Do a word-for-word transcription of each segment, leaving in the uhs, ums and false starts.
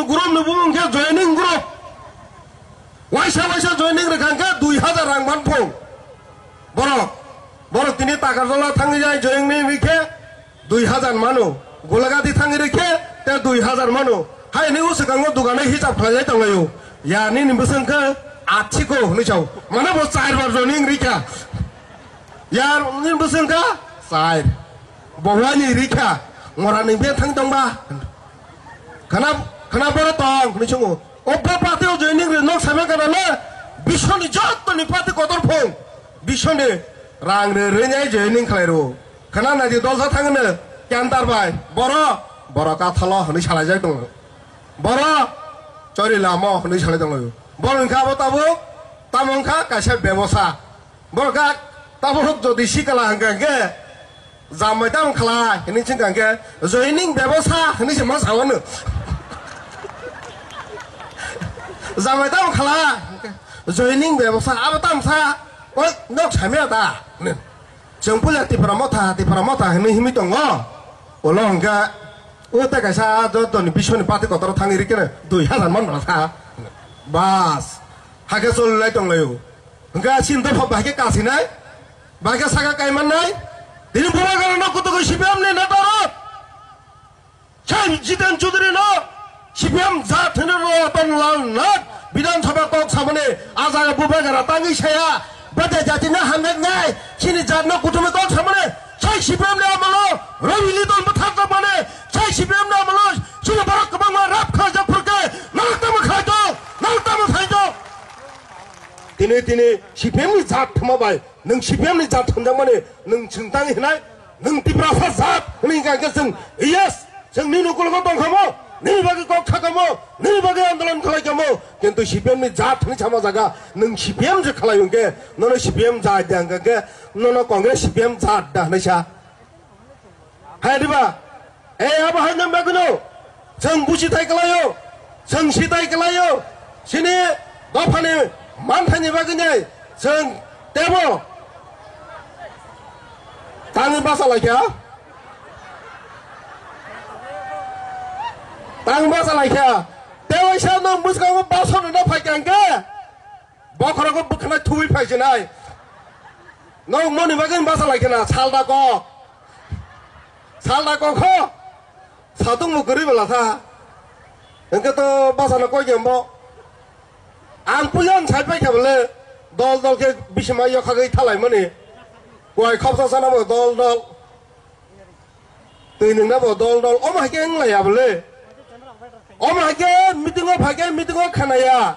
Group ni bumung khe joining group. Waisa waisa joining rwkha hwnkhe dui hazar rang man phung. Borok, borok tini Takarjala thangwi jai joining rikhe dui hazar mano. Golagati thangwi rikhe te dui hazar mano. Haini o swkango dogano hisab khlaijai tonglaio. Ya nini bwswng khe achiko hwnwi sao. Mane bo char bar joining rikha. Ya nini bwswng kha char. Bo wani rikha. Ngora ni bethang tongba. Khana, khana boro tong hwnwi swngo. O be party o joining rw nok saimang kana le, biswni jottoni party kotor phung, biswni rang rw rwnai joining khlai rw. Khana naidi dolsa thangno, Cantar bai, boro, boro kathalo hwnwi salaijak tongo. Boro, chori lamo hwnwi salai tongo. Boro wngkha abo tabuk, tamo wngkha kaisa bebosa. Borok kha tabuk jodi sikala hwnkha hwnkhe, "Jamai tamo khlai?" hinwi swngkha hwnkhe, "Joining bebosa," hinwi se ma sao no. "Jamai tamo khlai?" "Joining bebosa, abo tamo sa?" "Oi, nok samya da?" hwnwi. "Chwng puila Tipra Motha, Tipra Motha hinwi himwi tongo." Ulo hwnkhe, "O tei kaisa jotoni biswni party kotor thangwi rikhe dui hazar man bwla sa." Bas, hakhe cholilai tonglaio. Hwnkhe chini dopha bahai khe kasinai, bahai khe saka kaimannai. Tini bubagrano kutugo C P M ni neta rok. Sai Jiten Chaudhary no C P M jat hwnwi Ratan Lal Nath Bidhan Sabha kok samani a jaga bubagra tangwi saya. Bede jatino hamjaknai, chini jatno kuthumwi kok samani. Sai C P M ni amolo Rabi Liton bwtharjakmani, sai C P M ni amolo chini borok kwbangma rap khlaijak phurkhe, nang tamo khlai tong, nang tamo sai tong. Tini, tini C P M ni jat thwma bai, nwng C P M ni jat thwnjakmani, nwng chwng tang hinai, nwng Tiprasa jat hwnwi hwnkha hwnkhe chwng, yes, chwng nini ukologo tongkhamo, nini bagwi kok khakamo, nini bagwi andolon khlaikhamo, kintu C P M ni jat hwnwi sama jaga, nwng C P M je khlai hwnkhe, nono C P M jat de hwnkha hwnkhe, nono Congress C P M jat da hwnwi sa. Hai diba? Ei, abo hai nang bagwino. Chwng buchi tai kwlaio. Chwng si tai kwlaio. Chini dophani manthaini bagwini chwng tebo. Tangwi basa laikha. Tangwi basa laikha. Tei waisa nwng bwskango basa rwna phaikha hwnkhe. Bokhorogo bwkhwnai thuwi phaisinai. Nwng moni bagwi basa laikhana, salda kok. Salda kok ho. Satung bo kwrwi bwla sa. Hwnkhe to basa no koi kembo. Ang puyan sai pai kha bole. Dol dol khe bisima yokhagwi thalaimani. Kuai khopsa sana bo dol dol. Twi nwngna bo dol dol omo hai khe wng laiya bole. Omo hai khe meeting o phai khe meeting o khanaya.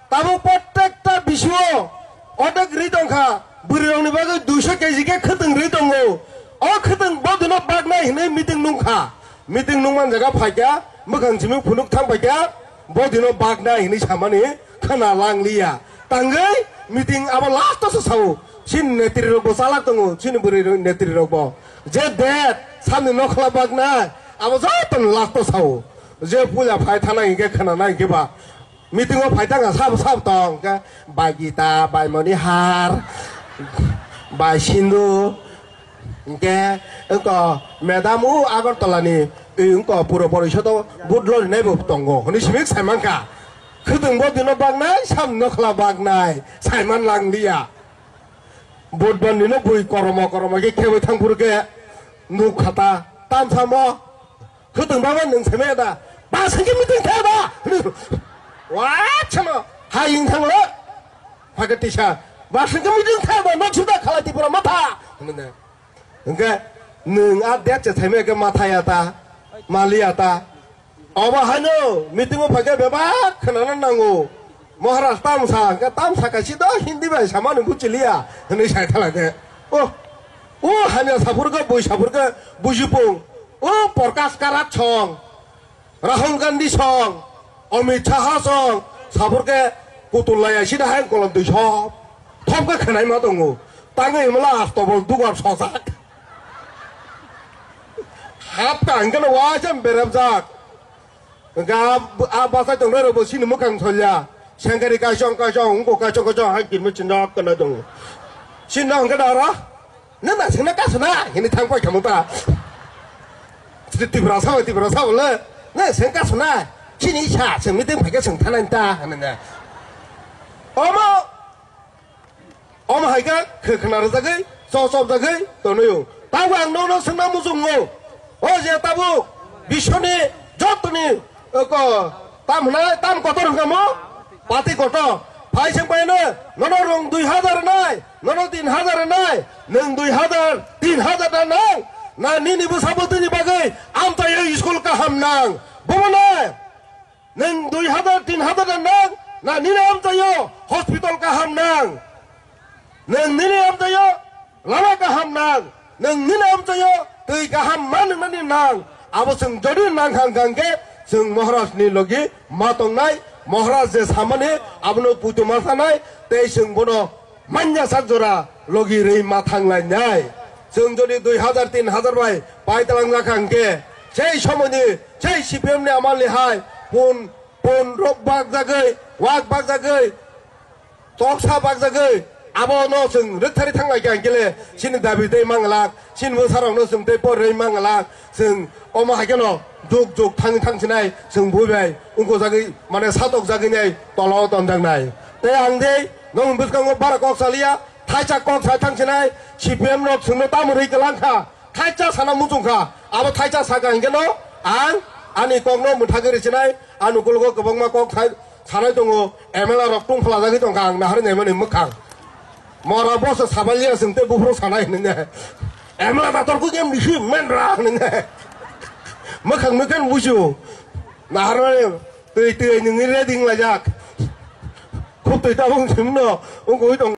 Tabuk prottekta bisio odek rwi tongkha. Bwrwi rokni bagwi duiso keji khe khwtwng rwi tongo. O khwtwng bodino baknai hinwi meeting nungkha. Meeting nungman jaga phaikha, mwkhang simi phunuk thang paikha, bodino baknai hinwi samani khwna langliya. Tangwi meeting abo last o se sao. Chini netri rokbo chalak tongo, chini bwrwi rok, netri rokbo. Je date, samni nokhla baknai, abo jotono last o sao. Je puila phai thanai hinkhe khwnanai hinkhe ba. Meeting o phai tangkha sabo sabo tong hinkhe bai Gita, bai Monihar, bai Sindhu, hinkhe wngkha madam o Agartala ni wngkha puro porisodo vote lorinai bo tongo hwnwi simi sai mankha. Khwtwng bodino baknai, samni nokhla baknai, saiman langliya. Budbani no bui koromo koromo khe khebai thang phuru khe nuk khata tam samo. Khwtwng baba nwng seme da. Ba sengke meeting khe ba. Wa chama. Hai ing thang lo. Phaka tisa. Ba sengke meeting khe ba. Nok suda khala Tipra Motha. Hwnwi. Hwnkhe nwng a date se thaimai khe mathaya ta, maliya ta. Obo haino meeting o phaikhe bebak khwnana nango. Maharaj tamsa, hwnkhe tamsa kaisa do Hindi bai samani buchiliya, hwnwi sai thalai de. O, o hamya saphurkhe, bui saphurkhe, bujipung. O Prakash Karat song. Rahul Gandhi song, Amit Shah song, saphurkhe kutul laya sida hai kolom twi sop. Thopkhe khwnai ma tongo. Tangwi himla astobol dugar sojak. Hapta hingkhe no waisa berepjak. Hingkhe a, a bachai tongnai rokbo chini mwkhang solya. Sengkari kaisong kaisong, wngkok kaisong kaisong, hai kirmi chinok khwnai tongo. Chini hingkhe dara. Nang na sengna kasu na, hini thang pai khamu ta. Tipra sa, Tipra sa bole. Na seng kasu na. chini sa, chwng meeting phaikhe chwng thanai ta, hwnwi. Omo, omo hai khe khwkhwna rwjagwi, chochopjagwi tonwi o. Tabuk ang nono swngna muchungo. O je tabuk biswni jotoni, o ko, tam hwnai, tam kotor hwnkha mo? Pati kotor. Phai chwng paino, nono rwng dui hazar nai, nono tin hazar nai, nwng dui hazar, tin hazar da nang. Na nini bwsa bwtwini bagwi amchaio school kaham nang. Bomo nai. Nwng dui hazar, tin hazar da nang, na nini amchaio hospital kaham nang. Nwng nini amchaio lama kaham nang. Nwng nini amchaio twi kaham ma nwngnani nang. Abo chwng jodi nang hang hang khe chwng Maharaj ni logi ma tongnai, Maharaj je samani abono puito ma sanai, tei chwng bono manya sak jora logi rwi ma thang lai nai. Chwng jodi dui hazar, tin hazar bai pai talang jakha hwnkhe, sei somoini, sei C P M ni amal ni hai pun, pun rok bak jagwi, wak bak jagwi, toksa bak jagwi, abo no chwng rwktharwi thang lai kha hwnkhe le, chini dabi tei mang lak, chini bwsa rok no chwng tei por rwi mang lak, chwng omo hai kheno juk juk thang thang sinai, chwng bui bai wngkuk jagwi, mane satok jagwi nai tola o tonjak nai. Tei ang dei nokni bwskango bara kok saliya, thaisa kok sai thang sinai, C P M rok chwngno tamo rwi kwlang kha, thaisa sana muchung kha, abo thaisa saka hwnkhe no ang ani kok no mwthagwi rw sinai, ani ukologo kwbangma kok sai sanai tongo, M L A rok tungphla jagwi tongkha ang nahar naimani mwkhang. Mora boso sabalia sing tei buphuru sanai hinwi ne. Emla bator ku kem bisi men ra hinwi ne. Mwkhang mwkhang busu. Naharmani twi twi nungni reding lajak. Khub twi tabung simno ungkoi tong.